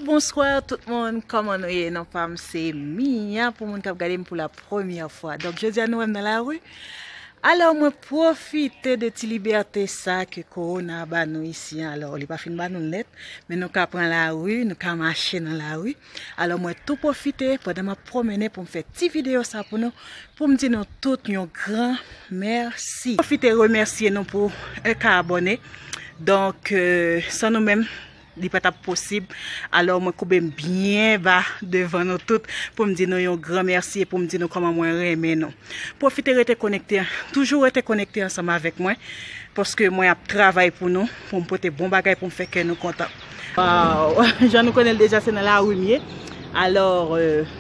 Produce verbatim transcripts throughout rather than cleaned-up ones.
Bonswa tout moun, kòman nou ye? Non pa m se Mia pou moun k ap gade m pou la premyè fwa. Donk jodi a nou wè m nan lari. Alò mwen pwofite de ti libète sa ke kowona ba nou isi an. Alò li pa fin ba nou l nèt, men nou ka pran lari, nou ka mache nan lari. Alò mwen tou pwofite pandan m ap pwomennen pou m fè ti videyo sa pou nou, pou m di nou tout yon gran mèsi. Pwofite remèsye nou pou enka abòne. Donk, euh, san nou menm, li pa t ap posib. Alò, mwen koube m byen ba devan nou tout pou m di nou yon gran mèsi e pou m di nou kòman mwen renmen nou. Pwofite rete konekte, toujou rete konekte ansanm avèk mwen, paske mwen ap travay pou nou, pou m pote bon bagay pou m fè kè nou kontan. Waw, jan nou konnen l deja, se nan lari m ye. Alò, euh,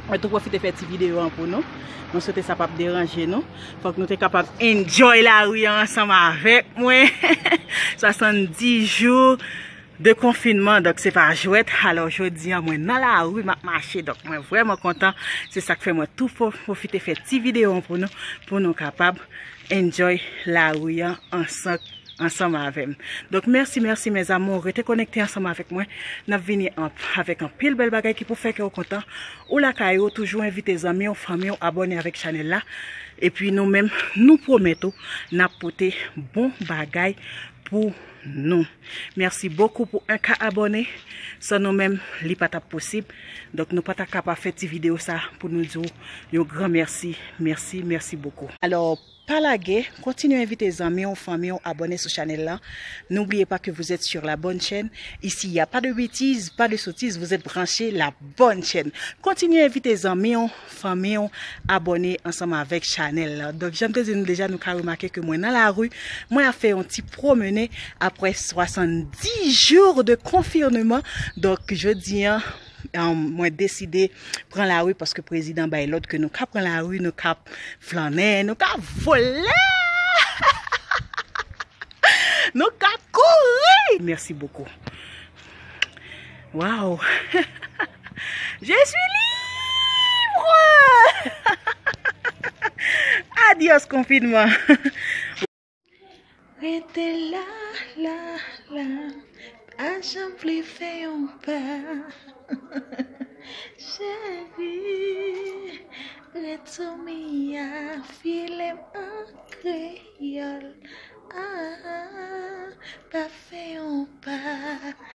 mwen tou pwofite fè ti videyo an pou nou. Mwen swete sa p ap deranje nou. Fòk nou te kapab enjoy lari an ansanm avèk mwen. Swasanndis jou de konfinman, donk se pa jwèt. Alò, jodi an, mwen nan lari, m ap mache. Donk, mwen vrèman kontan. Se sa k fè mwen tou fo-, pwofite fè ti videyo an pou nou, pou nou kapab enjoy lari an ansanm, ansanm avè m. Donk, mèsi, mèsi, mes amours. Rete konekte ansanm avèk mwen. N ap vini an, avèk anpil bèl bagay ki pou fè kè w kontan. Ou lakay ou, toujou envite zanmi w, fanmi w, abòne avèk chanèl la. Epi nou menm, nou pwomèt ou, n ap pote bon bagay pou nou. Mèsi bokou pou enka abòne. San nou menm, li pa t ap posib. Donk, nou pa ta kapab fè ti videyo sa pou nou di w yon gran mèsi. Mèsi, mèsi bokou. Alò, pa lage, kontinye envite zanmi w, fanmi w, abòne sou chanèl la. N'oubliez pas que vous êtes sur la bonne chaîne. Ici, il n'y a pas de bêtises, pas de sottises, vous êtes branchés la bonne chaîne. Kontinye envite zanmi w, fanmi w, abòne ansanm avèk chanèl la. Donk, jan m te di nou deja, nou ka remake ke mwen nan lari, mwen ap fè yon ti pwomene apre swasanndis jou de konfinman. Donk, jodi an, um, mwen deside pran lari paske prezidan bay lòd ke nou ka pran lari, nou ka flannen, nou ka vole, nou ka kouri. Mèsi bokou. Waw. Je suis libre! Adios konfinman. Rete la, la, la, pa janm vle fè yon pa. Cheri, ret sou mi a, file m an kreyòl. Ah, pa fè yon pa.